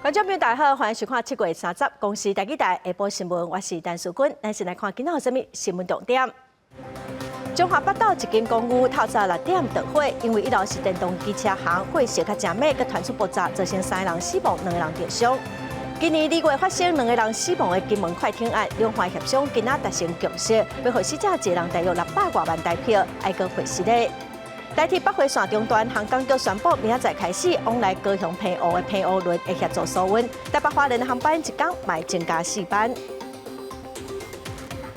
觀眾朋友大家好，歡迎收看7月30公視台語台下晡新聞，我是陳淑君。咱先來看今仔有啥物新聞重點。中華北斗一間公寓透早6點著火，因為一樓是電動機車行，火燒較誠猛，閣傳出爆炸，造成三個人死亡，兩個人著傷。今年2月發生兩個人死亡的金門快艇案，兩岸協商今仔達成共識，欲予死者一個人大約600外萬台票，愛閣會失禮。台鐵北迴線中段航港局宣布，明仔載開始往來高雄澎湖的澎湖輪會協助疏運，台北花蓮的航班一工嘛會增加四班。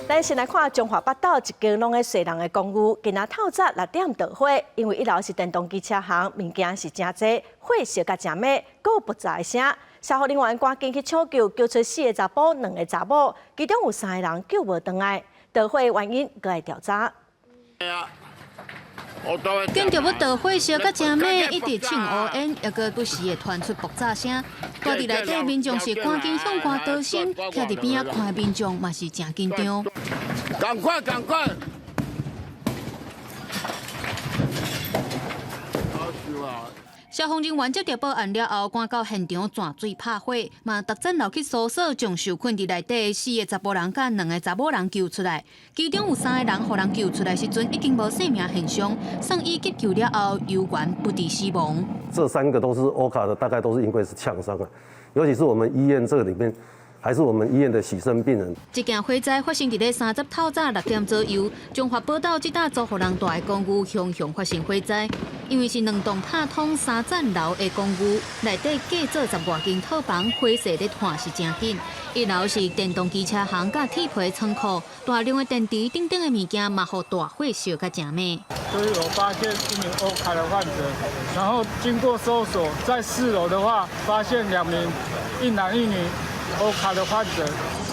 咱先來看中華北斗一間攏咧踅人的公寓，今仔透早6點著火，因為一樓是電動機車行，物件是誠濟，火燒甲誠猛，閣有爆炸的聲。消防人員趕緊去搶救，救出四個查埔、兩個查某，其中有三個人救無轉來。著火原因閣來調查。建築物著火燒甲誠猛，一直衝烏煙，猶閣不時會傳出爆炸聲。蹛佇內底民眾是趕緊向外逃生，徛佇邊仔看的民眾嘛是誠緊張。趕快，趕快！消防人員接著報案了後，趕到現場鑽水拍火，嘛逐層樓去搜索，將受困佇內底四个查埔人佮兩个查某人救出來。其中有三个人予人救出來時陣已經無生命現象，送醫急救了後，猶原不治死亡。這三個都是歐卡的，大概都是因為是嗆傷啊，尤其是我們醫院這裡面。還是我們醫院的洗腎病人。這件火災發生佇咧30透早6點左右，中華寶斗這搭租予人蹛的公寓，雄雄發生火災。因為是兩棟拍通三層樓的公寓，內底隔做十外間套房，火勢咧傳是誠緊。一樓是電動機車行佮鐵皮倉庫，大量的電池等等的物件嘛，予大火燒甲誠猛。所以我發現一名歐卡的患者，然後經過搜索，在四樓的話，發現兩名一男一女歐卡的患者。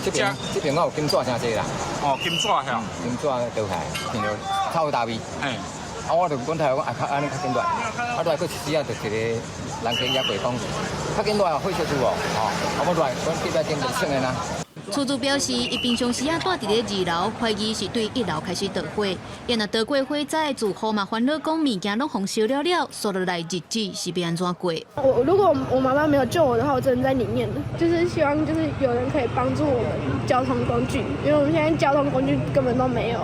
這邊我有金紙誠濟啦。哦，金紙遐。金紙倒下，聽著臭大味。啊，我就阮太太講啊，較按呢較緊來，啊來閣一時啊，就一個人客也過講，較緊來火燒厝哦，吼，啊我來，阮隔壁頂就衝的啦。厝主表示，伊平常時啊蹛佇咧二樓，懷疑是對一樓開始著火。伊若著過火災，住戶嘛煩惱講物件攏予燒了了，紲落來日子是欲按怎過？我如果我媽媽沒有救我的話，我真的在裡面。就是希望就是有人可以幫助我們交通工具，因為我們現在交通工具根本都沒有。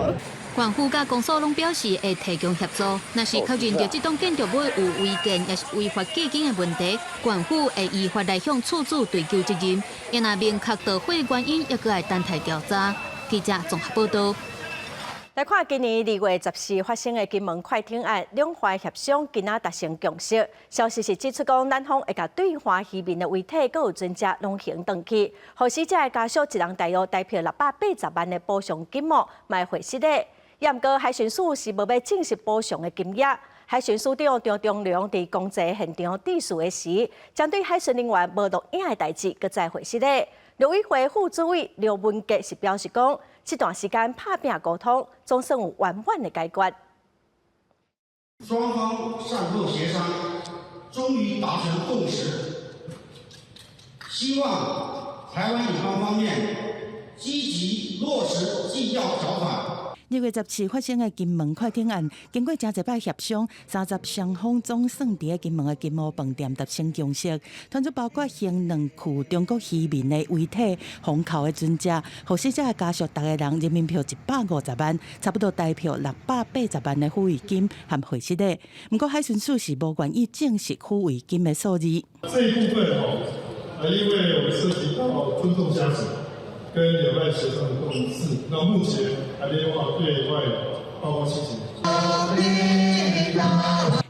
縣府佮公所攏表示會提供協助，若是確認著這棟建築物有違建抑是違法建境的問題，縣府會依法來向厝主追究責任。也若明確著火原因，猶閣愛等待調查。記者綜合報道。來看今年2月14發生的金門快艇案，兩岸協商今仔達成共識。消息是指出講，南方會共對岸漁民的遺體閣有船隻攏還轉去，予死者的家屬一人大約台票680萬的補償金額，嘛會失禮。毋過海巡署是無欲證實補償的金額。海巡署長張忠良佇公祭現場致辭的時，針對海巡人員無錄影的代誌，閣再回失禮。陸委會副主委劉文傑是表示講，這段時間拍拚溝通，總算有圓滿的解決。雙方善後協商，終於達成共識，希望台灣有關方面積極落實紀要條款。2月14發生的金門快艇案，經過誠濟擺協商，30雙方總算佇金門的金湖飯店達成共識，傳出包括還兩具中國漁民的遺體、封扣的船隻，予死者的家屬逐个人人民票150萬，差不多台票680萬的撫慰金和會失禮。毋過海巡署是無願意證實撫慰金的數字。這一部分哦，因為我們涉及到尊重家屬跟兩岸協商的共識，那目前還沒有辦法對外報告細節。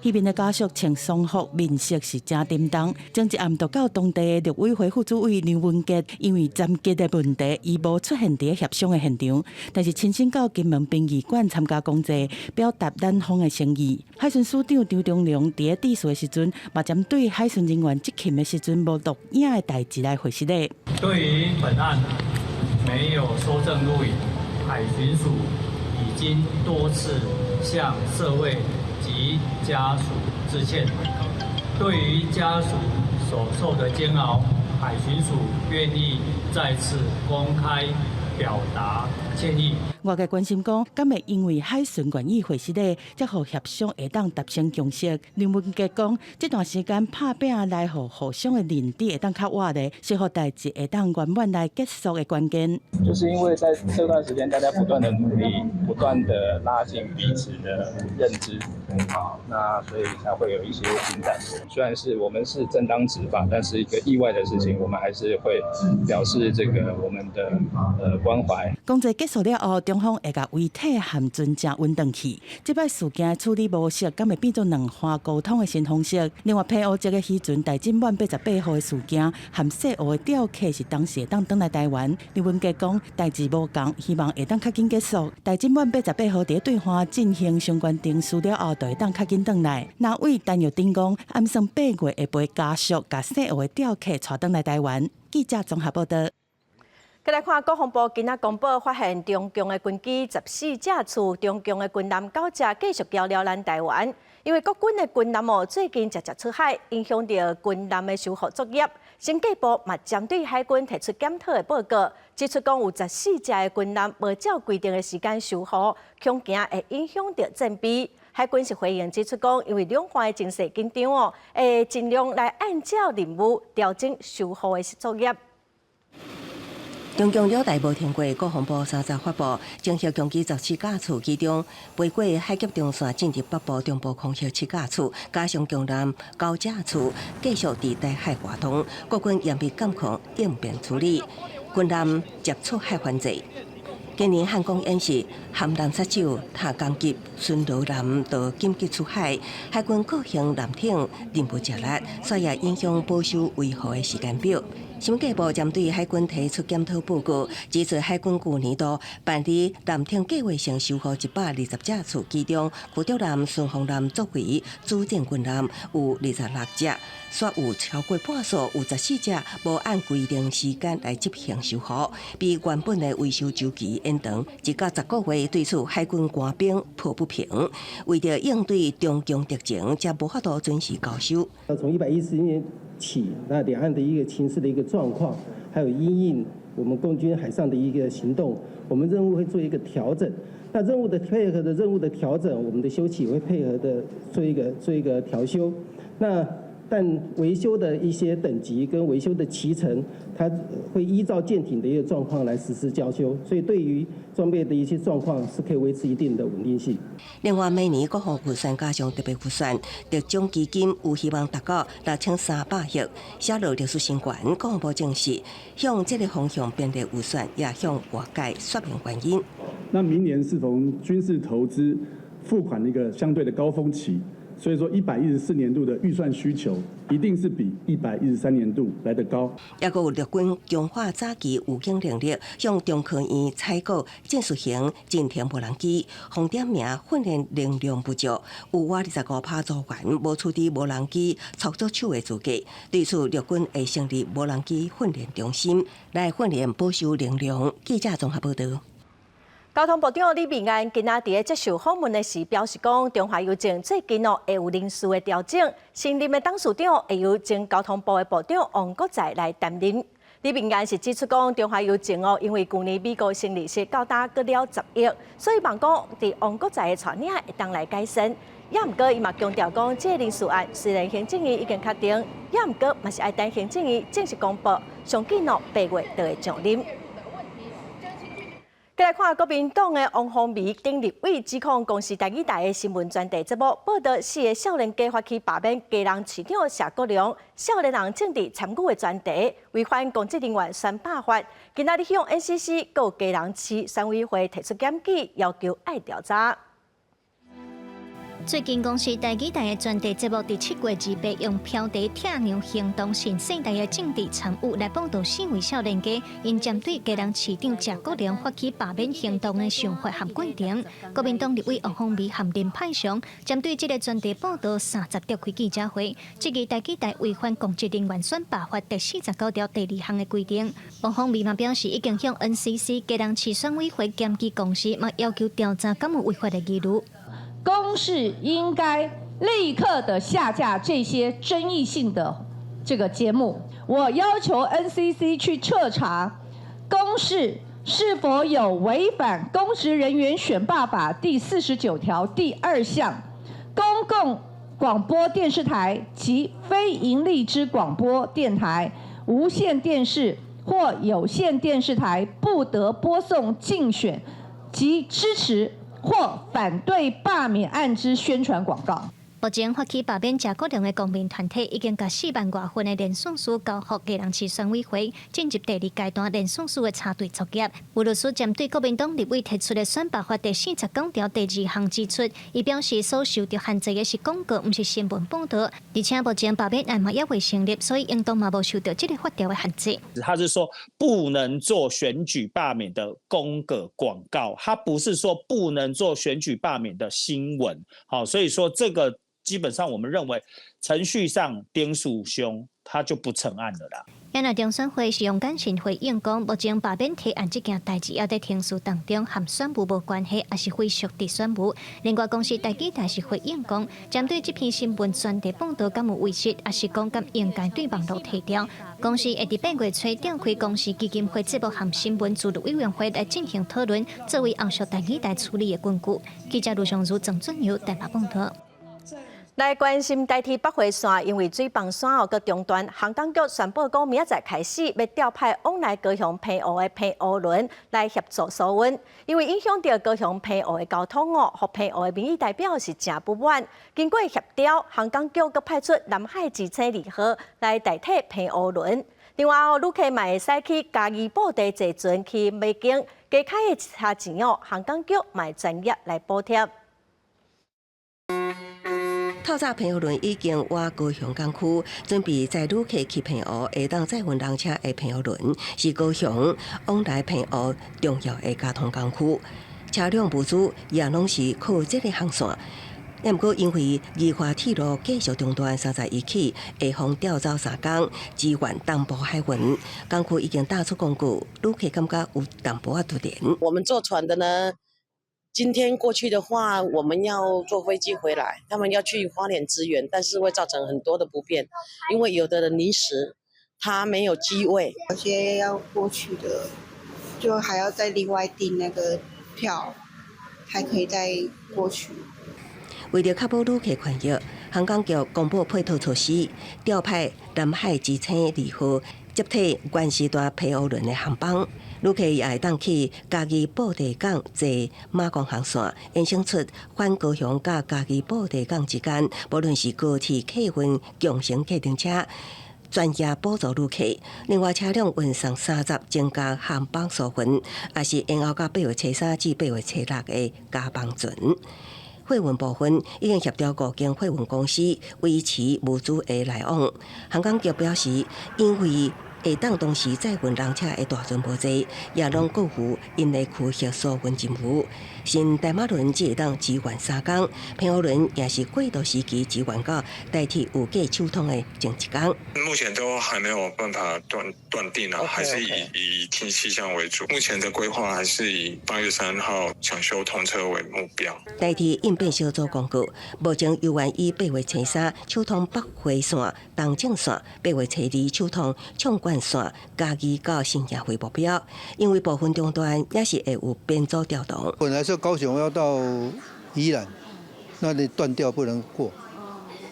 漁民的家屬穿喪服，面色是誠沉重。前一暗就到當地的陸委會副主委梁文傑，因為針吉的問題，伊無出現佇協商的現場，但是親身到金門殯儀館參加公祭，表達咱方的誠意。海巡署長張忠良佇咧致辭的時陣，嘛針對海巡人員執勤的時陣無錄影的代誌來回釋咧。對於本案沒有搜證錄影，海巡署已經多次向社會及家屬致歉。對於家屬所受的煎熬，海巡署願意再次公開表達歉意。外界關心講，敢會因為海巡願意會失禮，才予協商會當達成共識？林文傑講，這段時間拍拚來予互相的認知會當較活咧，是予代誌會當圓滿來結束的關鍵。就是因為在這段時間，大家不斷的努力，不斷的拉近彼此的認知，好，那所以才會有一些進展。雖然是我們是正當執法，但是一個意外的事情，我們還是會表示這個我們的關懷。工作結束了後，中方會共遺體和船隻運轉去。這擺事件處理模式，敢會變做兩岸溝通的新方式？另外，澎湖籍的漁船大進滿88號的事件，和細湖的吊客是當時會當轉來台灣。林文傑講，代誌無仝，希望會當較緊結束。大進滿88號佇對岸進行相關程序了後，就會當較緊轉來。那位陳玉珍講，按算8月會陪家屬共細湖的吊客帶轉來台灣。記者綜合報道。閣來看國防部今仔公布，發現中共的軍機14架次，中共的軍艦9隻繼續交撩咱台灣。因為國軍的軍艦哦，最近常常出海，影響著軍艦的修護作業。經濟部嘛針對海軍提出檢討的報告，指出講有14隻的軍艦無照規定的時間修護，恐驚會影響著戰備。海軍是回應指出講，因為兩岸的情勢緊張哦，會盡量來按照任務調整修護的作業。中共繞台無停過，國防部30發布，偵測軍機14架次，其中飛過海峽中線進入北部、中部空域7架次，加上強艦9架次，繼續佇台海活動。國軍嚴密監控，應變處理，軍艦接觸海犯罪。今年漢光演習，艦艦殺手塔江級巡邏艦都緊急出海，海軍各型艦艇任務吃力，所以也影響保修維護的時間表。經濟部針對海軍提出檢討報告，指出海軍舊年度辦理艦艇計劃性修護120架次，其中驅逐艦、巡防艦作為主戰軍艦有26隻，煞有超過半數有14隻無按規定時間來執行修護，比原本的維修週期延長1到10個月。對此，海軍官兵抱不平，為著應對中共敵情，才無法度準時交修。從114年起，那兩岸的一個情勢的一個狀況，還有因應我們共軍海上的一個行動，我們任務會做一個調整。那任務的配合的任務的調整，我們的修期會配合的做一個調修。那但維修的一些等級跟維修的期程，它會依照艦艇的一個狀況來實施交修，所以對於裝備的一些狀況是可以維持一定的穩定性。另外，明年國防預算加上特別預算，特種基金有希望達到6300億，寫落歷史新高。國防部證實，向這個方向編列預算，也向外界說明原因。那明年適逢軍事投資付款的一個相對的高峰期。所以說，114年度的預算需求一定是比113年度來得高。抑閣有陸軍強化早期預警能力，向中科院採購戰術型偵聽無人機，紅點名訓練能量不足，有25%組員無取得無人機操作手的資格。對此，陸軍會成立無人機訓練中心來訓練保守能量。記者綜合報道。交通部長李明安今仔佇咧接受訪問的時表示講，中華郵政最近哦會有人事的調整，新任的董事長會由前交通部的部長王國材來擔任。李明安是指出講，中華郵政哦，因為舊年美國生利息高達過了10億，所以望講佇王國材的帶領會當來改善。也毋過，伊嘛強調講，這個人事案雖然行政院已經確定，也毋過嘛是愛等行政院正式公布，上緊哦8月就會上任。閣來看國民黨的王鴻薇等立委指控公視台語台的新聞專題節目報導四个少年家發起罷免基隆市長謝國樑，少年人政治參與的專題，違反公職人員選罷法。今仔日向 NCC 佮基隆市選委會提出檢舉，要求愛調查。最近公視台語台的專題節目，佇7月28用飄地拆娘行動新世代的政治參與來報導四位少年家，𪜶針對基隆市長謝國樑發起罷免行動的想法和過程。國民黨立委王鴻薇和林派祥針對這个專題報導30召開記者會，質疑台語台違反公職人員選罷法第49條第二項的規定。王鴻薇嘛表示，已經向 NCC 基隆市選委會檢舉公視，嘛要求調查敢有違法的疑慮。公視應該立刻的下架這些爭議性的這個節目。我要求 NCC 去徹查公視是否有違反公職人員選罷法第49條第2項，公共廣播電視台及非營利之廣播電台、無線電視或有線電視台不得播送競選及支持或反對罷免案之宣傳廣告。目前發起罷免謝國樑的公民團體已經共4萬外份的連署書交予基隆市選委會，進入第二階段連署書的查對作業。有律師針對國民黨立委提出的選罷法第49條第2項指出，伊表示所受著限制的是廣告，毋是新聞報導。而且目前罷免案嘛猶未成立，所以應當嘛無受著這个法條的限制。他是說不能做選舉罷免的公告廣告，他不是說不能做選舉罷免的新聞。好，所以說這個。基本上，我們認為程序上丁樹兄他就不成案了啦。原來中選會是用簡訊回應講，目前罷免提案這件代誌猶佇程序當中，和選務無關係，抑是非屬佇選務。另外，公視台語台是回應講，針對這篇新聞專題報導敢有違實，抑是講敢應該對網路提調。公視會佇8月初召開公視基金會節目和新聞自律委員會來進行討論，作為後續台語台處理的根據。記者盧尚如、鄭俊友台北報導。來關心台鐵北迴線，因為水崩山哦，閣中斷，航港局宣布講，明仔載開始欲調派往來高雄澎湖的澎湖輪來協助疏運。因為影響著高雄澎湖的交通哦，予澎湖的民意代表是誠不滿。經過協調，航港局閣派出南海之星2號來代替澎湖輪。另外哦，旅客嘛會使去嘉義布袋坐船去美景，加開的車錢哦，航港局嘛會專業來補貼。透早澎湖輪已經倚高雄港區，準備載旅客去澎湖，會當載運人車的澎湖輪是高雄往來澎湖重要的交通工具，車輛物資也攏是靠這个航線。毋過因為宜花鐵路繼續中斷，31起下予調走3工支援東部海運，港區已經打出公告，旅客感覺有淡薄仔突然。我們坐船的呢？今天過去的話，我們要坐飛機回來，他們要去花蓮支援，但是會造成很多的不便，因為有的人臨時他沒有機位，有些要過去的，就還要再另外訂那個票，才可以再過去。為著確保旅客權益，航港局公布配套措施，調派南海之星2號接替原時段澎湖輪的航班。旅客也會當去嘉義布袋港坐馬公航線，衍生出返高雄佮嘉義布袋港之間，無論是高鐵客運、共乘計程車，專業補助旅客。另外，車輛運送30增加航班數份，也是延後到8月初3至8月初6的加班船。貨運部分已經協調五間貨運公司維持物資的來往。航港局表示，因為會當同時載運人車的大船無濟，也攏閣負𪜶的區域疏運任務。新大馬輪只會當支援3工，澎湖輪也是過渡時期支援到台鐵有過暢通的前一工。目前都還沒有辦法斷定啊，還是以天氣象為主。目前的規劃還是以8月3號搶修通車為目標。台鐵應變小組公告，目前猶原以8月初3暢通北迴線、東正線，8月初2暢通暢貫線、嘉義到新營為目標。因為部分中斷也是會有編組調動。本來是高雄要到宜蘭，那裡斷掉不能過，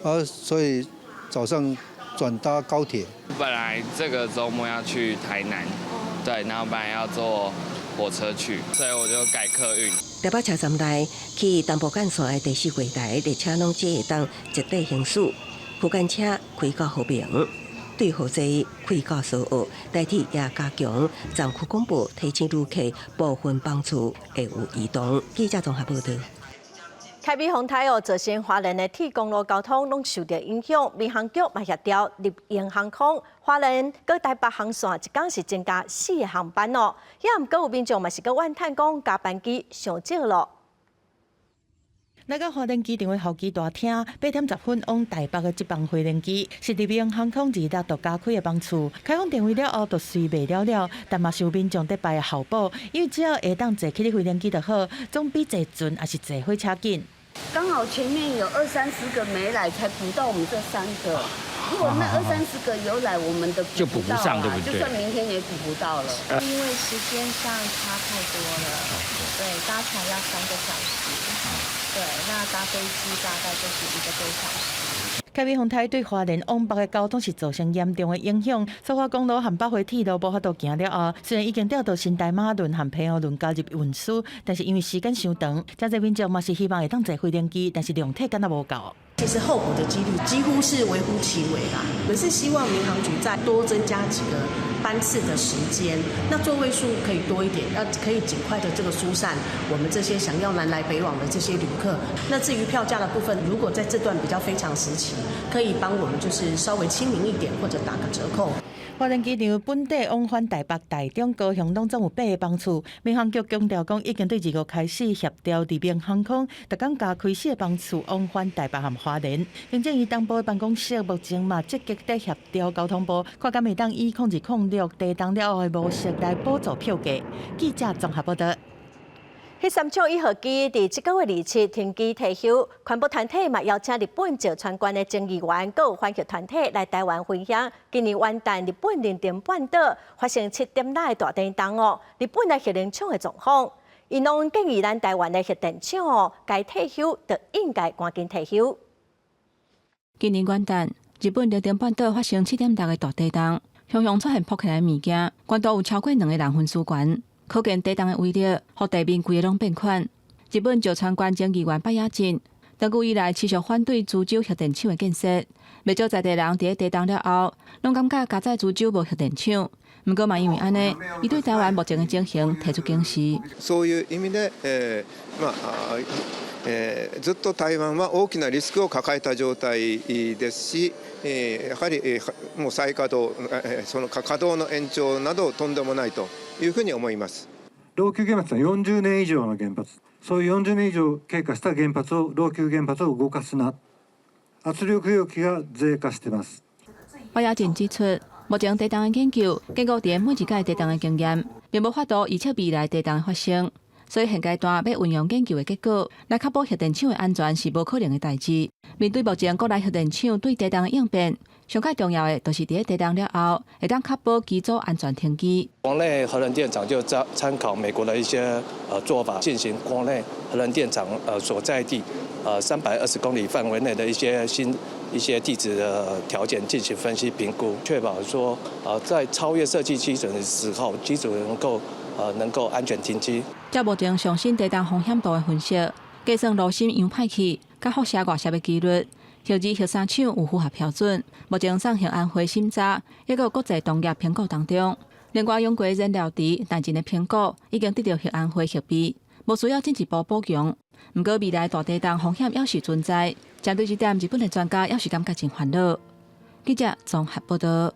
啊，所以早上轉搭高鐵。本來這個週末要去台南，對，然後本來要坐火車去，所以我就改客運。台北車站內去東部幹線的第四月台列車攏只會當一塊行駛，區間車開到和平，對和濟開到蘇澳，台鐵也加強站區廣播，提醒旅客部分班次會有移動。記者綜合報導。開美風颱哦，造成花蓮的鐵公路交通攏受著影響。民航局嘛協調立榮航空、花蓮閣台北航線，一工是增加四個航班哦。也毋過有民眾嘛是閣怨嘆講加班機傷少咯。來到花蓮機場的候機大廳，8點10分往台北的這班飛行機是立榮航空26獨加開的班次。開放訂位了後，就隨賣了了，但嘛是有民眾佇排候補，因為只要會當坐起咧飛行機就好，總比坐船抑是坐火車緊。剛好前面有二三十個沒來，才補到我們這三個。如果那二三十個有來，我們的就補不上，對不對？就算明天也補不到了，因為時間上差太多了。對，搭船要3個小時，對，那搭飛機大概就是1個多小時。台風風台對花蓮往北的交通是造成嚴重的影響，蘇花公路和北回鐵路無法度行了後，雖然已經調到新台馬輪和澎湖輪加入運輸，但是因為時間傷長，真濟民眾嘛是希望會當坐飛行機，但是量體敢若無夠。其實候補的幾率幾乎是微乎其微啦。我們是希望民航局再多增加幾個班次的時間，那座位數可以多一點，那可以盡快的這個疏散我們這些想要南來北往的這些旅客。那至於票價的部分，如果在這段比較非常時期，可以幫我們就是稍微親民一點，或者打個折扣。花蓮機場本地往返台北、台中、高雄，攏總有八个班次。民航局強調講，已經對2月開始協調地面航空，逐工加開四个班次往返台北和花蓮。行政院東部的辦公室目前嘛積極佇協調交通部，看敢會當以0206地動了後的模式來補助票價。記者綜合報道。彼三廠一號機佇這个月27停機退休，環保團體嘛邀請日本石川縣的眾議員，閣有環境團體來台灣分享。今年元旦日本能登半島發生7.6的大地動哦，日本的核能廠的狀況，𪜶攏建議咱台灣的核電廠哦，該退休就應該趕緊退休。今年元旦，日本能登半島發生7.6的大地動，雄雄出現噗起來的物件，懸度有超過兩个人分屍懸。可見地動的威力，予地面規个攏變款。日本石川縣眾議員北野進長久以來持續反對株洲核電廠的建設，袂少在地人佇咧地動了後，攏感覺佳哉株洲無核電廠。毋過嘛，因為按呢，伊對台灣目前的情形提出警示。そういう意味で、えーまあえー、ずっと台灣は大きなリスクを抱えた状態ですし、やはりもう再稼働、その稼働の延長などとんでもないというふうに思います。老朽原発は40年以上の原発、そういう40年以上経過した原発を老朽原発を動かすな。圧力容器が脆化してます。北野進指出，目前地動的研究，經過佇每一屆地動的經驗，並無法度預測未來地動的發生。所以現階段欲運用研究的結果來確保核電廠的安全是無可能的代誌。面對目前國內核電廠對地動的應變，上蓋重要的就是佇咧地動了後，會當確保機組安全停機。國內核能電廠就參考美國的一些做法，進行國內核能電廠所在地320公里範圍內的一些新一些地質的條件進行分析評估，確保說在超越設計基準的時候，機組能夠安全停機。照目前上新地動風險度的分析，計算爐心溶歹去，佮輻射外泄的幾率，核二、核三廠有符合標準。目前送核安會審查，抑閣國際同業評估當中。另外，陽過燃料池內前的評估已經得到核安會核備，無需要進一步補強。毋過未來大地動風險猶是存在，針對這點，日本的專家猶是感覺真煩惱。記者綜合報道。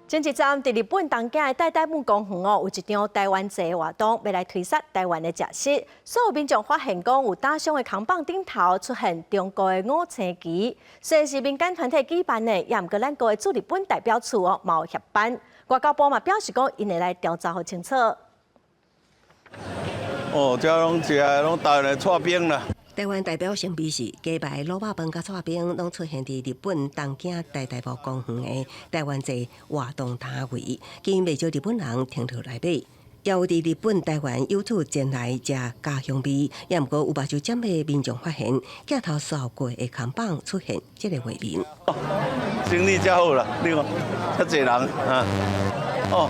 前一站佇日本東京的代代木公園哦，有一場台灣祭活動，欲來推捒台灣的食食。所有民眾發現講有打傷的扛棒頂頭出現中國的五星旗，雖然是民間團體舉辦的，也毋過咱國的駐日本代表處哦，嘛有協辦。外交部嘛表示講，𪜶會來調查予清楚。哦，這攏食的攏台灣的剉冰啦。台灣代表性美食雞排、滷肉飯佮剉冰，攏出現佇日本東京代代木公園的台灣祭活動攤位，吸引袂少日本人停落來買。也有佇日本台灣遊客前來食家鄉味，也毋過有目睭針的民眾發現鏡頭掃過的扛棒出現這个畫面。生意真好啦，你看，遮濟人啊，哦。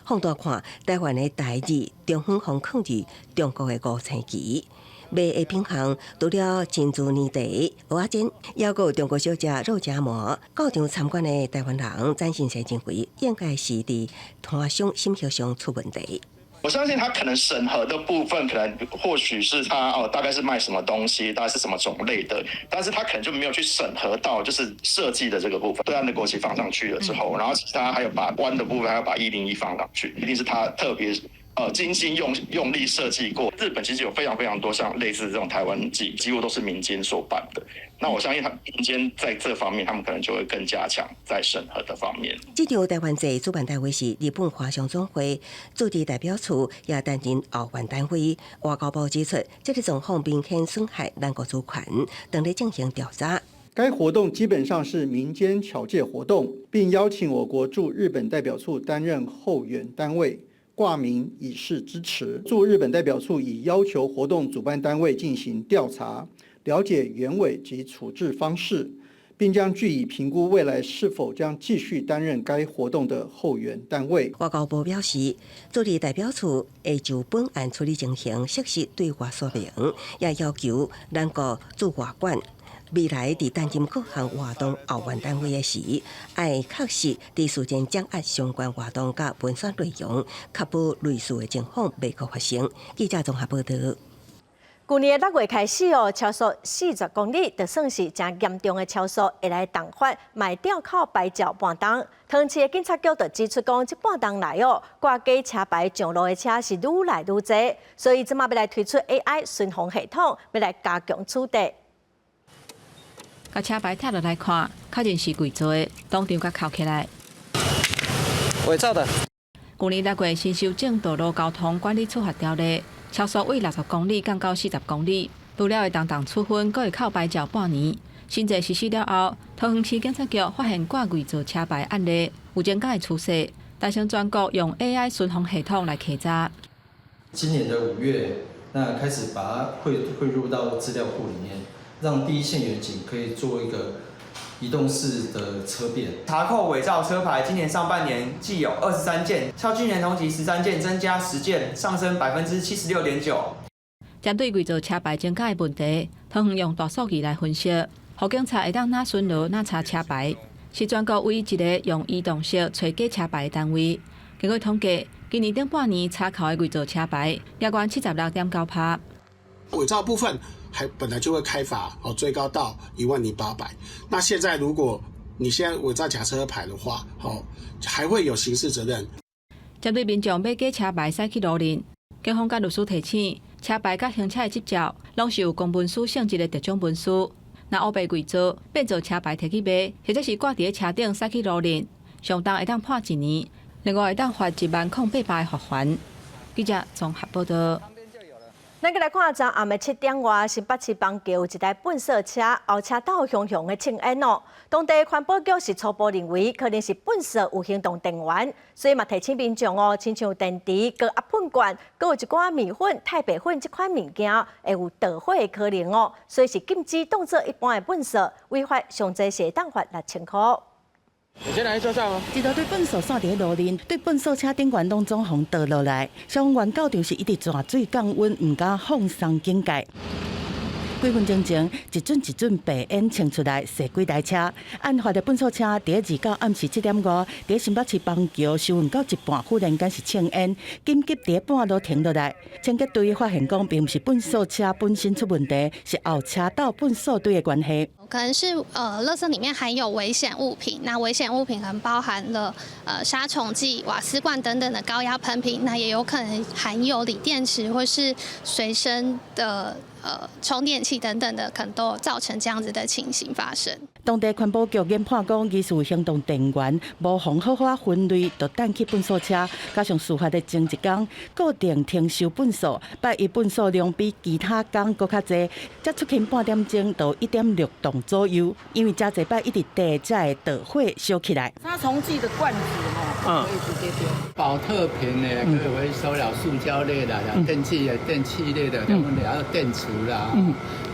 放大看，台灣的台字中央方囥佇中國的五星旗。賣的品項除了珍珠奶茶、蚵仔煎，抑閣有中國小食肉夾饃。到場參觀的台灣人展信生認為，應該是佇攤商審核上出問題。我相信他可能審核的部分，可能或許是他哦，大概是賣什麼東西，大概是什麼種類的，但是他可能就沒有去審核到，就是設計的這個部分。對岸的國旗放上去了之後，然後其他還有把彎的部分，還要把101放上去，一定是他特別精心用力設計過。日本其實有非常非常多像類似這種台灣祭，幾乎都是民間所辦的。那我相信他民間在這方面，他們可能就會更加強在審核的方面。這場台灣祭主辦單位是日本華商總會駐地代表處，也擔任後援單位。外交部指出，這个狀況明顯損害咱國主權，正咧進行調查。該活動基本上是民間僑界活動，並邀請我國駐日本代表處擔任後援單位，掛名以示支持。駐日本代表處已要求活動主辦單位進行調查，了解原委及處置方式，並將據以評估未來是否將繼續擔任該活動的後援單位。外交部表示，駐日代表處會就本案處理情形適時對外說明，也要求咱國駐外館未來佇擔任各項活動後援單位的時，愛確實佇事前掌握相關活動佮文宣內容，確保類似的情況袂閣發生。記者綜合報道。舊年6月開始哦，超速40公里就算是誠嚴重的超速，會來重罰，嘛會吊扣牌照半冬。桃園市的警察局就指出講，這半冬來哦，掛假車牌上路的車是愈來愈濟，所以這馬欲來推出 AI 巡防系統，欲來加強取締。共車牌拆落來看，確認是偽造的，當場共扣起來。偽造的。舊年6月新修正道路交通管理處罰條例，超速為60公里降到40公里，除了會重重處分，閣會扣牌照半年。新制實施了後，桃園市警察局發現掛偽造車牌案例有增加的趨勢，達成全國用 AI 巡防系統來稽查。今年的5月，那開始把它匯入到資料庫裡面，讓第一線員警可以做一個移動式的車辨。查扣偽造車牌，今年上半年計有23件，較去年同期13件增加10件，上升76.9%。針對偽造車牌增加的問題，桃園用大數據來分析，予警察會當若巡邏若查車牌，是全國唯一一个用移動式揣假車牌的單位。根據統計，今年頂半年查扣的偽造車牌，約關76.9%。偽造部分還本來就會開罰，哦，最高到10,800。那現在如果你現在偽造假車牌的話，哦，還會有刑事責任。針對民眾買假車牌駛去路認，警方佮律師提醒，車牌佮行車的執照，攏是有公文書性質的特種文書。若烏白偽造變做車牌提去賣，或者是掛佇咧車頂駛去路認，上重會當判一年，另外會當罰10,800的罰鍰。記者綜合報道。咱閣來看，昨暗暝7點外，新北市板橋有一台糞掃車後車斗雄雄的衝煙哦。當地環保局是初步認為，可能是糞掃有行動電源，所以嘛提醒民眾哦，親像電池、高壓噴罐，閣有一寡麵粉、太白粉這款物件，會有著火的可能哦。所以是禁止當做一般的糞掃，違法上濟是會當罰6000塊。你先來車上哦。一大堆糞掃散佇咧路面，對糞掃車頂懸攏總予倒落來。消防員到場時一直逝水降溫，毋敢放鬆警戒。幾分鐘前，一陣一陣白煙衝出來，踅幾台車。案發的糞掃車佇咧29暗時7點外，佇新北市板橋收運到一半，忽然間是衝煙，緊急佇咧半路停落來。清潔隊發現講，並毋是糞掃車本身出問題，是後車斗糞掃堆的關係。可能是垃圾裡面含有危險物品，那危險物品可能包含了殺蟲劑、瓦斯罐等等的高壓噴瓶，那也有可能含有鋰電池或是隨身的充電器等等的，可能都有造成這樣子的情形發生。當地環保局研判講，疑似行動電源無予好好分類，就彈起糞掃車，加上事發的前一工固定停收糞掃，拜一糞掃量比其他工閣較濟，才出勤半點鐘就1.6噸左右。因為誠濟擺一直地才會著火燒起來。殺蟲劑的罐子吼，可以直接丟。寶特瓶呢，可以回收了，塑膠類的、電器的、電器類的，還有電池啦，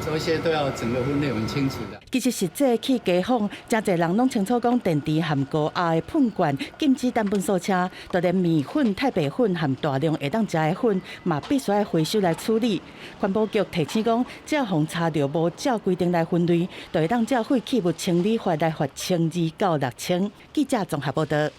這些都要整個分類很清楚的。其實實際去街訪，誠濟人攏清楚講，電池含高壓的噴罐禁止彈糞掃車，就連麵粉、太白粉含大量會當食的粉，嘛必須愛回收來處理。環保局提醒講，只要予查著無照規定來分類，就會當照廢棄物清理法來罰1200到6000。記者綜合報道。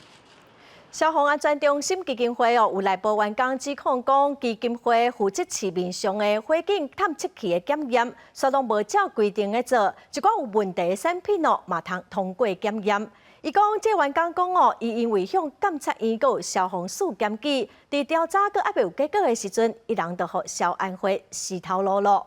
消防安全中心基金會哦，有內部員工指控講，基金會負責市面上的火警探測器的檢驗，煞攏無照規定咧做，一寡有問題的產品哦，嘛通通過檢驗。伊講，這員工講哦，伊因為向監察院閣消防署檢舉，佇調查閣猶未有結果的時陣，伊人就予消安會死頭路咯。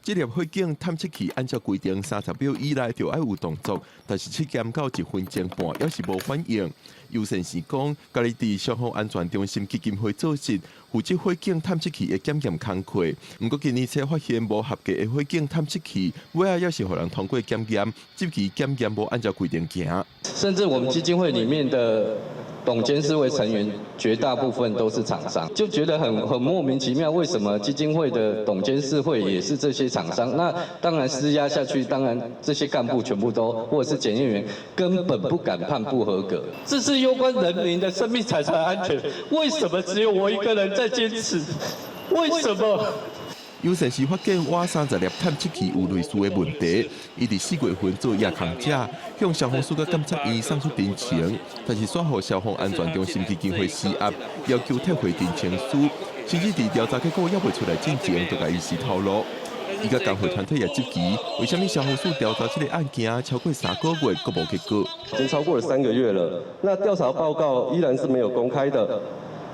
這粒火警探測器按照規定30秒以內就愛有動作，但是測驗到1分鐘半，猶是無反應。尤善是講，家己佇消防安全中心基金會做實，負責火警探測器的檢驗工課。毋過今年才發現無合格的火警探測器，尾仔猶是予人通過檢驗，這期檢驗無按照規定行。甚至我們基金會裡面的董監事會成員，絕大部分都是廠商，就覺得很莫名其妙，為什麼基金會的董監事會也是這些廠商？那當然施壓下去，當然這些幹部全部都，或者是檢驗員根本不敢判不合格。這是攸關人民的生命財產安全，為什麼只有我一個人在堅持？為什麼？尤善是發現倚30粒探測器有類似的問題，伊佇4月份做夜空者，向消防署佮檢察院送出陳情，但是煞予消防安全中心基金會施壓，要求撤回陳情書，甚至佇調查結果猶未出來進前，就共伊死頭路。伊佮工會團體也質疑，為啥物消防署調查這个案件超過3個月，閣無結果？已經超過了3個月了，那調查報告依然是沒有公開的。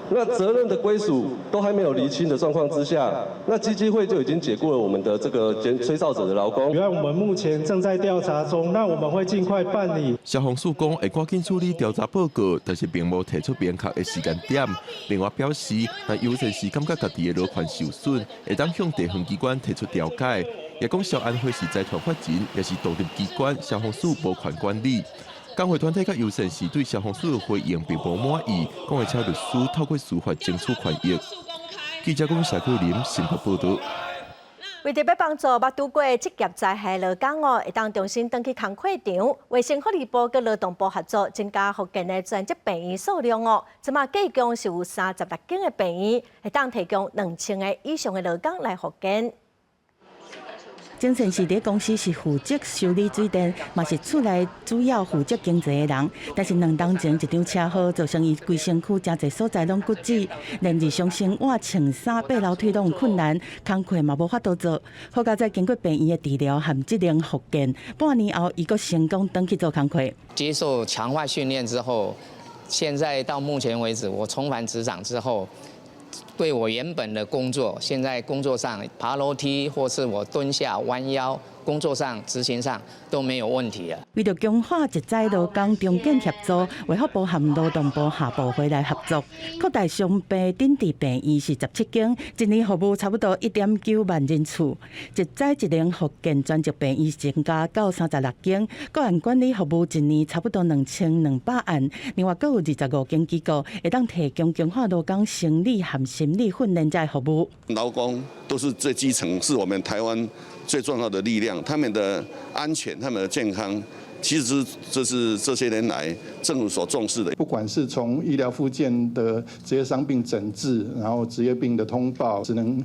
那責任的歸屬都還沒有釐清的狀況之下，那基金會就已經解雇了我們的這個監吹哨者的勞工。原來我們目前正在調查中，那我們會盡快辦理。消防署講會趕緊處理調查報告，但是並無提出明確的時間點。另外表示，若尤善是感覺家己的勞權受損，會當向地方機關提出調解。也講消安會是財團法人，也是獨立機關，消防署無權管理。工會團體佮尤善是對消防署的回應並無滿意，講會請律師透過司法爭取權益。記者講謝桂林新北報導。為著欲幫助捌拄過職業災害勞工哦，會當重新轉去工課場，衛生福利部佮勞動部合作，增加復健的專職病院數量哦。這馬計共是有36間的病院，會當提供2000個以上的勞工來復健。曾先是佇公司是負責修理水電，嘛是厝內主要負責經濟的人。但是兩冬前一場車禍，造成伊規身軀誠濟所在攏骨折，連日常生活穿衫、爬樓梯攏有困難，工課嘛無法度做。好佳哉經過病院的治療和職能復健，半年後伊閣成功轉去做工課。接受強化訓練之後，現在到目前為止，我重返職場之後，對我原本的工作，現在工作上爬樓梯或是我蹲下彎腰，工作上執行上都沒有問題了。為著強化職災勞工重建協助，衛福部和勞動部下部會來合作，擴大傷病診治病院是17間，一年服務差不多1.9萬人次。職災職能復健專職病院增加到36間，個案管理服務一年差不多2200案。另外，閣有25間機構會當提供強化勞工生理和心理訓練這服務。勞工都是最基層，是我們台灣最重要的力量，他們的安全、他們的健康，其實這是這些年來政府所重視的。不管是從醫療復健的職業傷病診治，然後職業病的通報，職能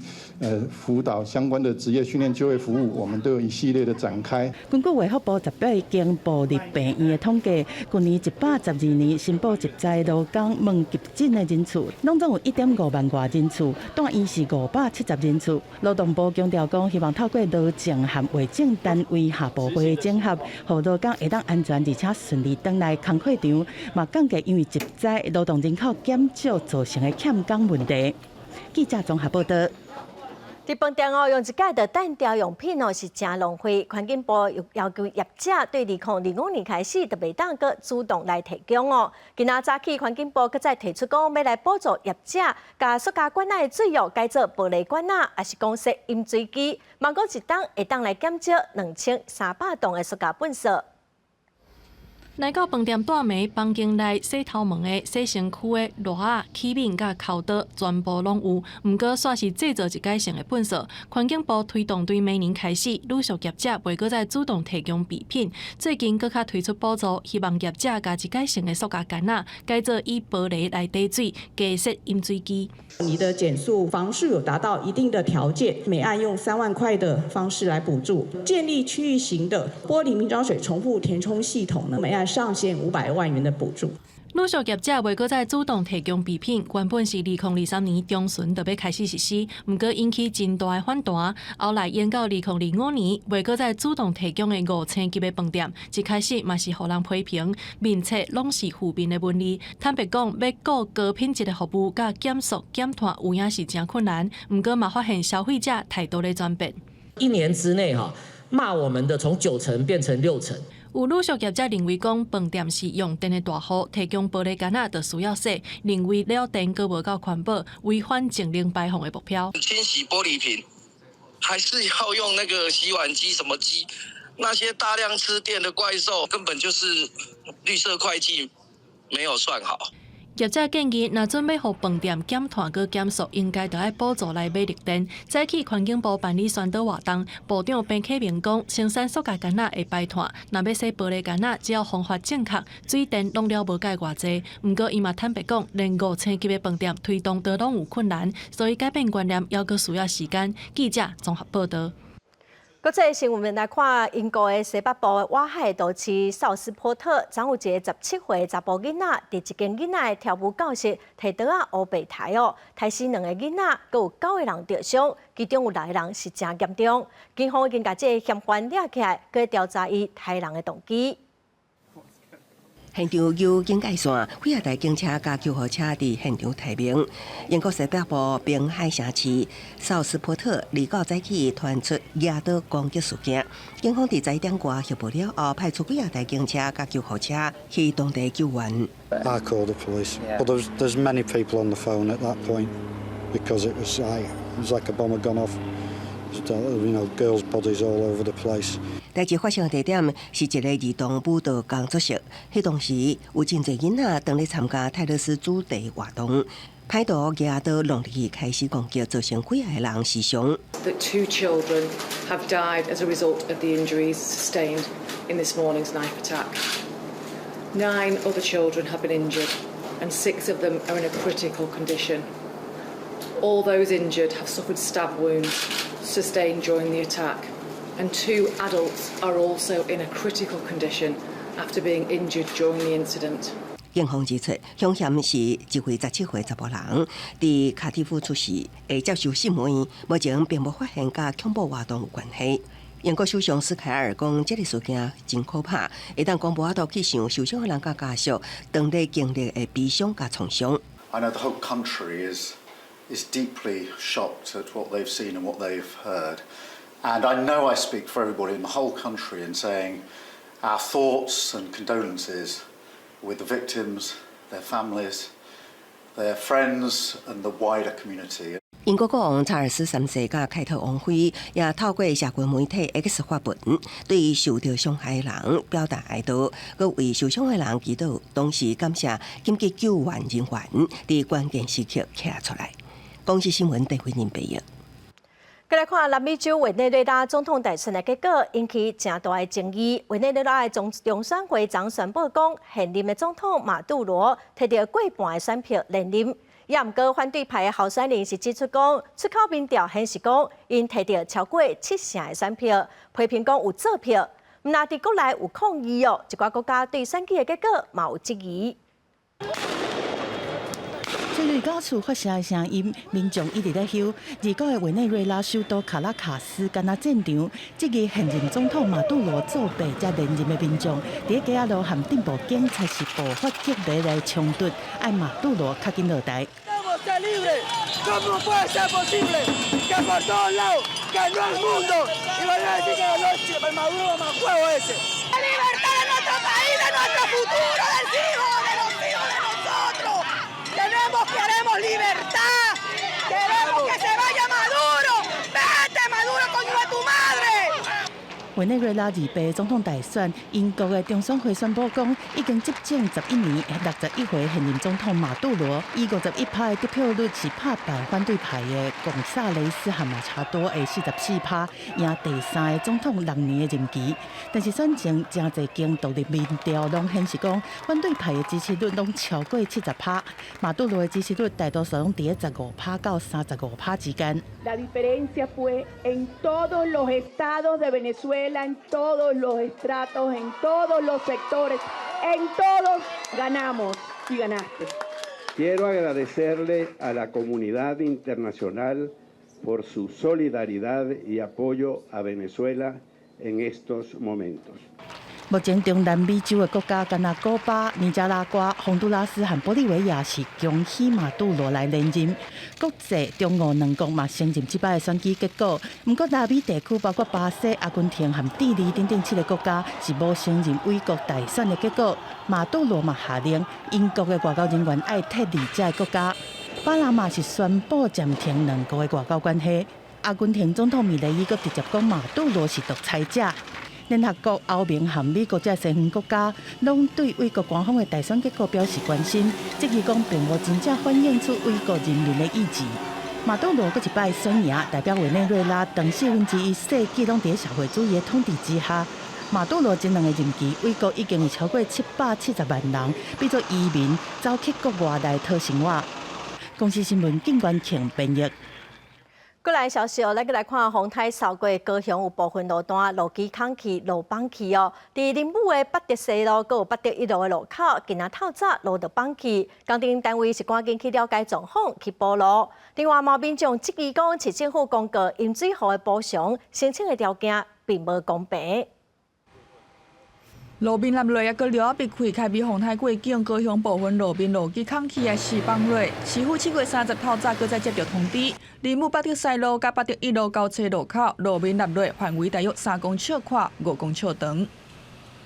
輔導相關的職業訓練就業服務，我們都有一系列的展開。根據衛福部18間部立病院的統計，去年112年申報職災勞工問急診的人次，攏總有1.5萬外人次，住院是570人次。勞動部強調講，希望透過勞政和衛政單位下部會的整合，予勞工會當安全而且順利轉來工課場，嘛降低因為職災勞動人口減少造成的欠工問題。記者綜合報導。佇飯店哦，用一擺就擲掉用品哦，是誠浪費。環境部又要求業者對2025年開始，就袂當閣主動來提供哦。今仔早起，環境部閣再提出講，欲來補助業者，共塑膠罐仔的水哦改做玻璃罐仔，抑是講設飲水機，望講一冬會當來減少2300噸的塑膠垃圾。來到飯店帶暝，房間內洗頭毛的、洗身軀的、箩仔、器皿佮釦刀，全部攏有。毋過，煞是製造一改性的垃圾。環境部推動對明年開始，魯續業者袂閣再主動提供備品。最近閣較推出補助，希望業者共一改性的塑膠罐仔改做以玻璃來提水，加設飲水機。你的減塑方式有達到一定的條件，每案用3萬塊的方式來補助。建立區域型的玻璃瓶裝水重複填充系統呢，每案上限500萬元的補助。魯續業者袂閣再主動提供備品，原本是2023年中旬就欲開始實施，毋過引起真大的反彈。後來延到2025年，袂閣再主動提供的五星級的飯店，一開始嘛是予人批評，面冊攏是負面的文字。坦白講，欲顧高品質的服務，佮減塑減碳，有影是誠困難。毋過嘛發現消費者態度咧轉變。一年之內哈，罵我們的從9成變成6成。有鹵素業者認為講，飯店是用電的大戶，提供玻璃矸仔就需要洗，認為了電閣無夠環保，違反淨零排放的目標。清洗玻璃瓶，還是要用那個洗碗機什麼機？那些大量吃電的怪獸，根本就是綠色會計沒有算好。業者建議，若準備予飯店減碳閣減塑，應該著愛補助來買綠電。早起環境部辦理宣導活動，部長彭啟明講，生產塑膠矸仔會排碳，若欲洗玻璃矸仔，只要方法正確，水電攏了無計偌濟。毋過伊嘛坦白講，連5星級的飯店推動都攏有困難，所以改變觀念猶閣需要時間。記者綜合報導。國際新聞來看，英國的西北部外海都市紹斯波特，昨有一个17歲查埔囡仔，佇一間囡仔的跳舞教室，提刀仔烏白刣哦，刣死兩个囡仔，閣有九个人著傷，其中有六个人是誠嚴重。警方已經共這个嫌犯抓起來，閣調查伊刣人的動機。現場有警戒線，幾仔台警車佮救護車佇現場待命。英國西北部濱海城市紹斯波特，29早起傳出舉刀攻擊事件，警方佇11點外協報了後，派出幾仔台警車佮救護車去當地救援。 I called the police, but there's many people on the phone at that point because it was like a bomb had gone off. Girls' bodies all over the place. 代誌發生地點是一个兒童舞蹈工作室，彼當時有真濟囡仔當咧參加泰勒絲主題活動，歹徒舉刀弄入去開始攻擊，造成幾仔个人死傷。 That two children have died as a result of the injuries sustained in this morning's knife attack. Nine other children have been injured, and six of them are in a critical condition. All those injured have suffered stab wounds sustained during the attack, and two adults are also in a critical condition after being injured during the incident. 警方指出，兇嫌是一位17歲查埔人，佇卡迪夫出世，會接受審問，目前並無發現佮恐怖活動有關係。英國首相斯凱爾講，這个事件真可怕，會當講無法度去想受傷的人佮家屬當咧經歷的悲傷佮創傷。 I know the whole country is deeply shocked at what they've seen and what they've heard. And I know I speak for everybody in the whole country in saying our thoughts and condolences with the victims, their families, their friends and the wider community. 英國國王查爾斯三世佮凱特王妃也透過社群媒體 X 發文，對受著傷害的人表達哀悼，閣為受傷的人祈禱，同時感謝緊急救援人員佇關鍵時刻徛出來。公視新聞鄭慧玲報導。閣來看南美洲委內瑞拉總統大選的結果，引起誠大的爭議。委內瑞拉的總中選會昨宣布講，現任的總統馬杜羅提著過半的選票連任。也毋過反對派的候選人是指出講，出口民調顯示講，𪜶提著超過7成的選票，批評講有作票。毋但佇國內有抗議哦，一寡國家對選舉的結果嘛有質疑。隨著到處發射的聲音，民眾一直咧吼。29的委內瑞拉首都卡拉卡斯敢若戰場，質疑現任總統馬杜羅作弊才連任的民眾，佇街仔路和進步警察是爆發激烈的衝突，愛馬杜羅較緊落台。 ¿Cómo puede ser posible que por todos lados ganó el mundo y van a decir que ganó el Maduro mamahuevo ese? ¡La libertad de nuestro país, de nuestro futuro, del hijo, de los hijos de nosotros! ¡Tenemos, queremos libertad! ¡Queremos que se vaya Maduro! ¡Vete, Maduro, coño de tu madre! 委內瑞拉28總統大選，英國的中選會宣布講，已經執政11年、61歲現任總統馬杜羅，以51趴的得票率是拍敗反對派的貢薩雷斯和馬查多的44趴，贏第三个總統6年的任期。但是選前誠濟間獨立民調攏顯示講，反對派的支持率攏超過70趴，馬杜羅的支持率大多數攏佇15趴到35趴之間。 La diferencia fue en todos los estados de Venezuela, en todos los estratos, en todos los sectores, en todos ganamos y ganaste. Quiero agradecerle a la comunidad internacional por su solidaridad y apoyo a Venezuela en estos momentos. 目前中南美洲的國家，敢若古巴、尼加拉瓜、洪都拉斯和玻利維亞是恭喜馬杜羅來連任。國際中俄兩國嘛承認這擺的選舉結果。毋過拉美地區包括巴西、阿根廷和智利等等七个國家是無承認美國大選的結果。馬杜羅嘛下令𪜶國的外交人員愛撤離這个國家。巴拿馬是宣布暫停兩國的外交關係。阿根廷總統米雷伊閣直接講馬杜羅是獨裁者。聯合國、歐盟和美國這西方國家攏對美國官方的大選結果表示關心，質疑講並無真正反映出美國人民的意志。馬杜羅閣一擺選贏，代表委內瑞拉長四分之一世紀攏佇社會主義的統治之下。馬杜羅這兩个任期，美國已經有超過770萬人變做移民，走去國外來討生活。公視新聞靳元慶編譯。過來消息哦，咱閣來看風颱掃過高雄有部分路段路基空去、路崩去哦。佇林武的八德西路，閣有八德一路的路口，今仔透早路就崩去，工程單位是趕緊去了解狀況，去補路。另外，嘛民眾質疑講，市政府公告飲水戶的補償申請的條件並無公平。路面落落，抑閣落仔被開，開比風颱過境，高雄部分路面路基空去也是崩落。市府7月30透早，閣再接著通知，林武八德西路佮八德一路交叉路口，路面落落範圍大約3公尺闊、5公尺長。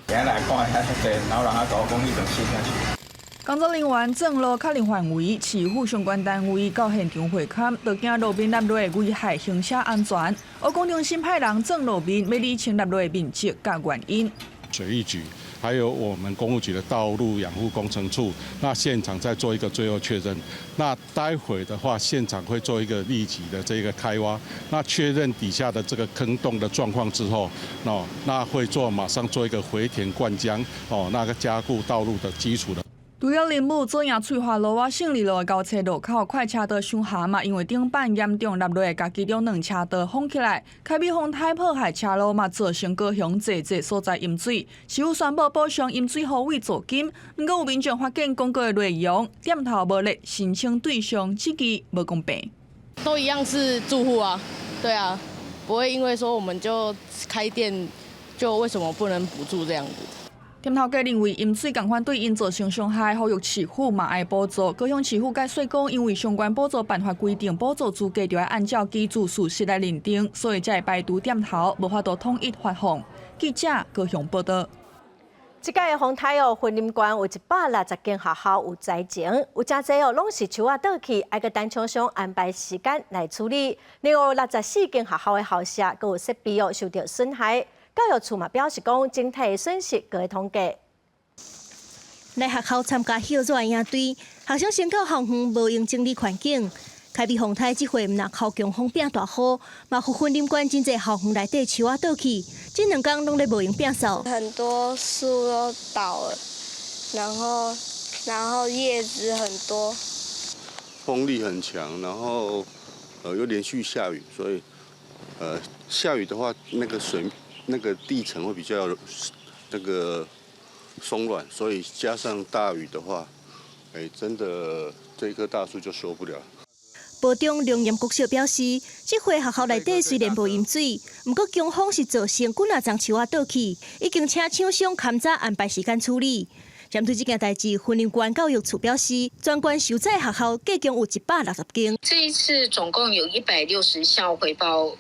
今來看遐濟，然後人家講講彼種死下去。工作人員鑽路確認範圍，市府相關單位到現場會勘，就驚路面落落危害行車安全。而工中心派人鑽路面，欲理清落落面積佮原因。水利局，還有我們工務局的道路養護工程處，那現場再做一個最後確認。那待會的話，現場會做一個立即的這個開挖，那確認底下的這個坑洞的狀況之後，哦，那會做馬上做一個回填灌漿，哦，那個加固道路的基礎的。除了林武左營翠華路、勝利路的交叉路口，快車道傷鹹嘛，因為頂板嚴重落落，共其中兩車道封起來，開比風颱破壞車路嘛，造成高雄濟濟所在淹水。市府宣布補償淹水戶為助金，毋過有民眾發現公告的內容，店頭無列申請對象，質疑無公平。都一樣是住戶啊，對啊，不會因為說我們就開店，就為什麼不能補助這樣子？店頭家認為淹水仝款對𪜶造成傷害，呼籲市府嘛愛補助。高雄市府解釋講，因為相關補助辦法規定，補助資格就愛按照居住事實來認定，所以才會排除店頭，無法度統一發放。記者高雄報導。這擺的風颱哦，雲林縣有160間學校有災情，有誠濟哦，攏是樹仔倒去，愛閣等廠商安排時間來處理。另外64間學校的校舍，閣有設備哦受著損害。教育處嘛表示講，整體的損失閣咧統計。來學校參加歇熱營隊，學生先到校園無閒整理環境。開比風颱這回毋但靠強風變大雨，嘛予雲林縣真濟校園內底樹仔倒去，這兩工攏咧無閒摒掃。很多樹都倒了，然後葉子很多。風力很強，然後又連續下雨，所以下雨的話，那個水那個地層會比較那個鬆軟，所以加上大雨的話，哎，真的這一棵大樹就受不了。埔中龍岩國小表示，這回學校內底雖然無淹水，毋過強風是造成幾若叢樹仔倒去，已經請廠商勘查安排時間處理。針對這件代誌，雲林縣教育處表示，全縣受災學校計共有160間。這一次總共有160校回報，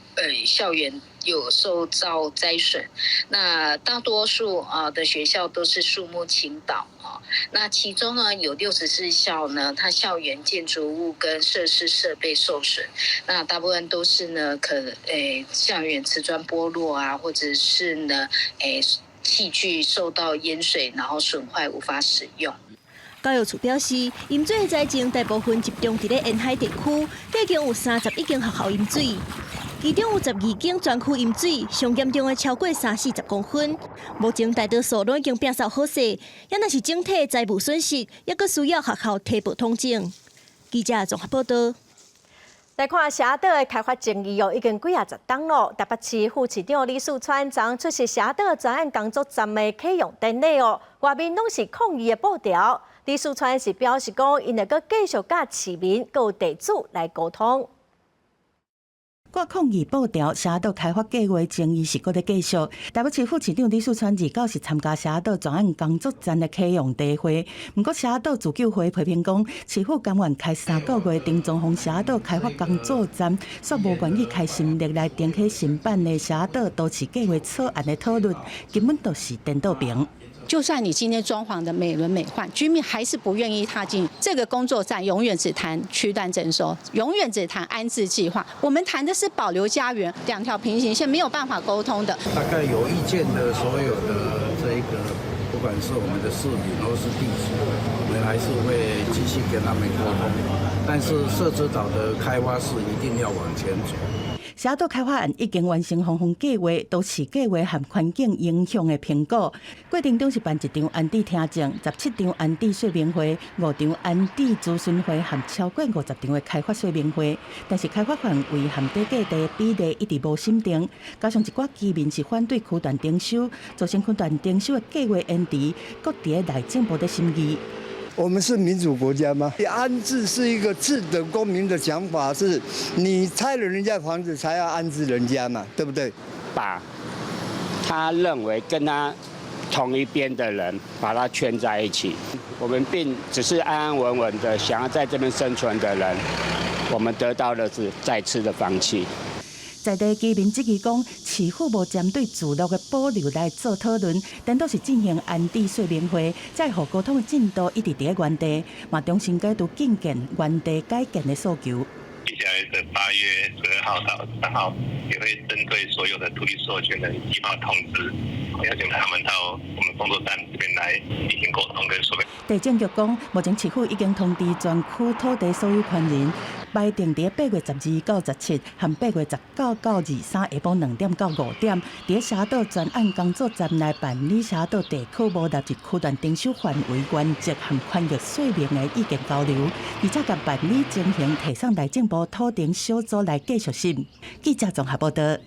校園有受到災損，那大多數啊的學校都是樹木傾倒啊，那其中呢有64校呢，它校園建築物跟設施設備受損，那大部分都是呢可校園瓷磚剝落啊，或者是呢器具受到淹水，然後損壞無法使用。教育處表示，淹水的災情大部分集中佇咧沿海地區，計共有31間學校淹水，其中有12間全區淹水，上嚴重的超過三四十公分。目前大多數攏已經摒掃好勢，也若是整體財物損失，猶閣需要學校提報統整。記者綜合報導。來看社島的開發爭議哦，已經幾仔十冬咯。台北市副市長李四川昨出席社島專案工作站的啟用典禮哦，外面攏是抗議的布條。李四川是表示講，𪜶會閣繼續佮市民、佮地主來溝通。掛抗議布條，社島開發計劃爭議是閣咧繼續。台北市副市長李四川29是參加社島專案工作站的啟用大會，毋過社島自救會批評講，市府甘願開3個月定裝潢社島開發工作站，煞無願意開心力來重啟新版的社島都市計劃草案的討論，根本就是顛倒爿。就算你今天裝潢的美輪美奐，居民還是不願意踏進這個工作站。永遠只談區段徵收，永遠只談安置計劃。我們談的是保留家園，兩條平行線沒有辦法溝通的。大概有意見的所有的這一個，不管是我們的市民或是地主，我們還是會繼續跟他們溝通。但是社子島的開發是一定要往前走。社島開發案已經完成方向計劃、都市計劃和環境影響的評估。過程中是辦一場安置聽證、17場安置說明會、5場安置諮詢會和超過50場的開發說明會。但是開發範圍和地價地比例一直無審定，加上一寡居民是反對區段徵收，造成區段徵收的計劃延遲，閣佇咧內政部咧審議。我們是民主國家嗎？安置是一個次等公民的想法，是你拆了人家房子才要安置人家嘛，對不對？把他認為跟他同一邊的人，把他圈在一起。我們並只是安安穩穩的想要在這邊生存的人，我們得到的是再次的放棄。在地居民質疑講，市府無針對聚落的保留來做討論，顛倒是進行安置說明會，才會予溝通的進度一直佇咧原地，嘛重新再度進建原地改建的訴求。接下來的8月12號到23號，也會針對所有的土地所有權人寄發通知，邀請他們到我們工作站這邊來進行溝通跟說明。地政局講，目前市府已經通知全區土地所有權人，排定佇8月12到17和8月19到23下晡2點到5點，佇社島專案工作站來辦理社島地區無納入區段徵收範圍原則和權益說明的意見交流，而且共辦理情形提送內政部土地小組來繼續審。記者綜合報道。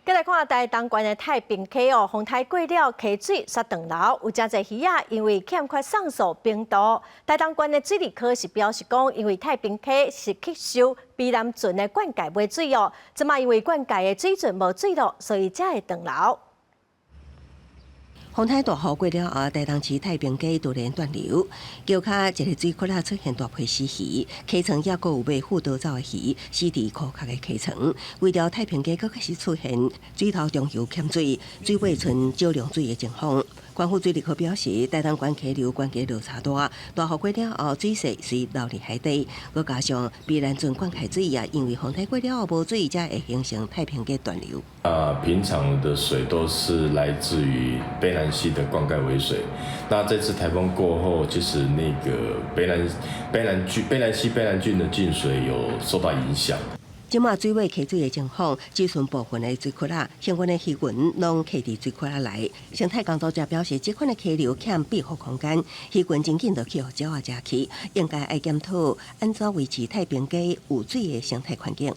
繼來看台東縣的太平溪哦，風颱過了，溪水煞斷流，有誠濟魚仔因為欠缺送素冰度。台東縣的水利科是表示講，因為太平溪是吸收卑南圳的灌溉尾水哦，這馬因為灌溉的水圳無水咯，所以才會斷流。風颱大雨過了後，台東市太平溪突然斷流，橋跤一个水庫仔出現大批死魚，溪床猶閣有袂赴逃走的魚，死佇枯涸的溪床。規條太平溪閣開始出現水頭中游欠水、水尾賰少量水的情況。縣府水利科表示，台東縣溪流懸低落差大，大雨過了後水勢隨流入海底，閣加上卑南圳灌溉水也因為風颱過了後無水，才會形成太平溪斷流。啊，平常的水都是來自於卑南溪的灌溉尾水。那這次颱風過後，其實那個卑南郡、卑南溪、卑南圳的進水有受到影響。這馬水尾溪水的情況，只剩部分的水庫仔，相關的魚群攏徛佇水庫仔內。生態工作者表示，這款的溪流欠庇護空間，魚群真緊就去予鳥仔食去，應該愛檢討按怎維持太平溪有水的生態環境。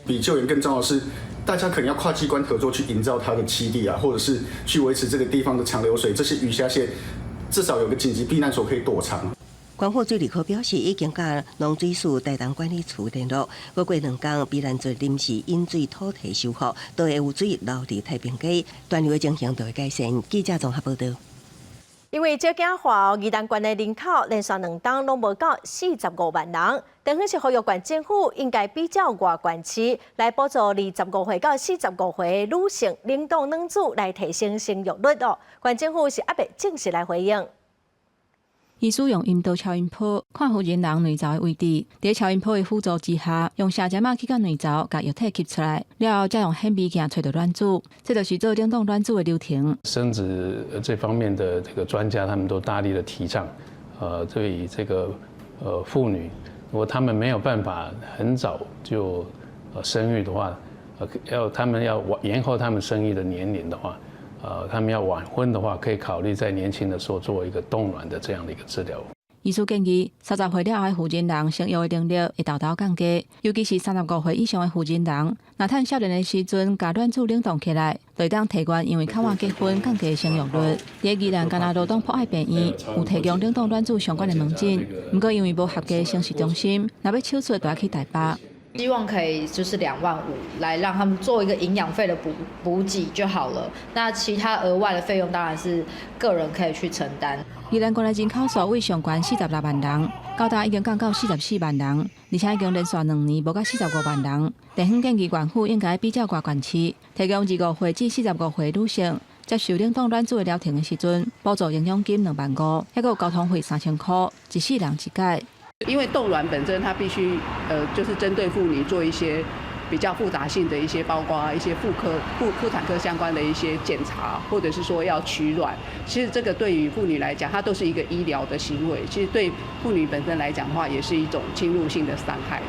比救援更重要的是，大家可能要跨機關合作去營造它的棲地啊，或者是去維持這個地方的長流水，這些魚蝦蟹至少有個緊急避難所可以躲藏。縣府水利科表示，已經佮農水署台東管理處聯絡，閣過兩工，卑南圳臨時引水土堤修復，都會有水流入太平溪，斷流的情形就會改善。記者綜合報道。因為少子化，宜蘭縣的人口連續2冬攏無夠45萬人。地方是呼籲縣政府應該比照外縣市來補助25歲到45歲女性冷凍卵子來提升生育率哦。縣政府是猶未正式來回應。醫師用陰道超音波看婦人卵巢的位置，佇超音波的輔助之下，用射針仔去到卵巢，共液體吸出來，了後才用顯微鏡揣著卵子，這就是做冷凍卵子的流程。生殖這方面的這個專家，他們都大力的提倡，對於這個婦女，如果他們沒有辦法很早就生育的話，要他們要晚延後他們生育的年齡的話。他們要晚婚的話，可以考慮在年輕的時候做一個凍卵的這樣的一個治療。醫師建議，30歲了後的婦人人生育的能力會沓沓降低，尤其是35歲以上的婦人人，若趁少年的時陣共卵子冷凍起來，就會當提懸因為較晚結婚降低生育率。佇宜蘭敢若羅東博愛病院有提供冷凍卵子相關的門診，毋過因為無合家生殖中心，若欲手術就愛去台北。希望可以就是2萬5來讓他們做一個營養費的補給就好了。那其他額外的費用當然是個人可以去承擔。宜蘭縣的人口數位上懸46萬人，到今已經降到44萬人，而且已經連續2年無到45萬人。地方建議縣府應該比照外縣市，提供25歲至45歲女性接受冷凍卵子的療程的時陣，補助營養金2萬5，還閣有交通費3000箍，一世人一改。因為凍卵本身它必須，就是針對婦女做一些比較複雜性的一些，包括一些婦科、婦產科相關的一些檢查，或者是說要取卵。其實這個對於婦女來講，它都是一個醫療的行為。其實對婦女本身來講的話，也是一種侵入性的傷害。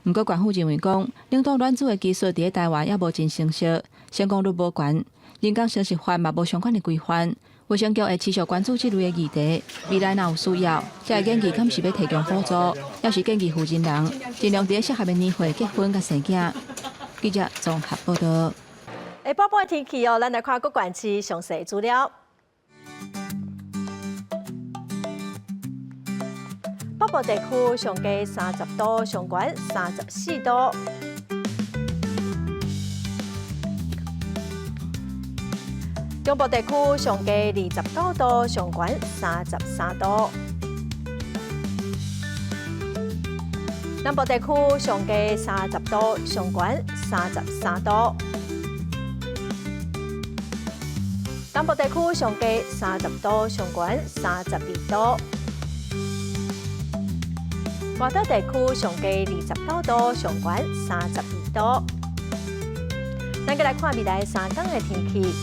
毋過，縣府認為講，冷凍卵子的技術佇咧台灣猶無真成熟，成功率無懸，人工生殖法嘛無相仝的規範。衛生局會持續關注這類的議題，未來若有需要，才會建議敢是欲提供補助，抑是建議負責人盡量佇咧適合的年歲結婚佮生囝。記者綜合報導。下晡半天氣哦，咱來看各縣市詳細資料。北部地區上低30度，上懸34度。中部地區上低29度，上懸33度。南部地區上低30度，上懸33度。東部地區上低30度，上懸32度。外島地區上低29度，上懸32度。咱閣來看未來3天的天氣。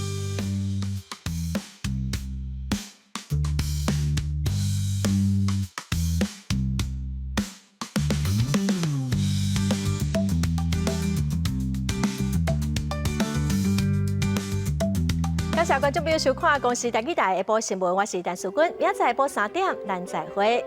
感謝觀眾朋友收看《公視台語台》下晡新聞，我是陳淑君，明仔載下晡3點，咱再會。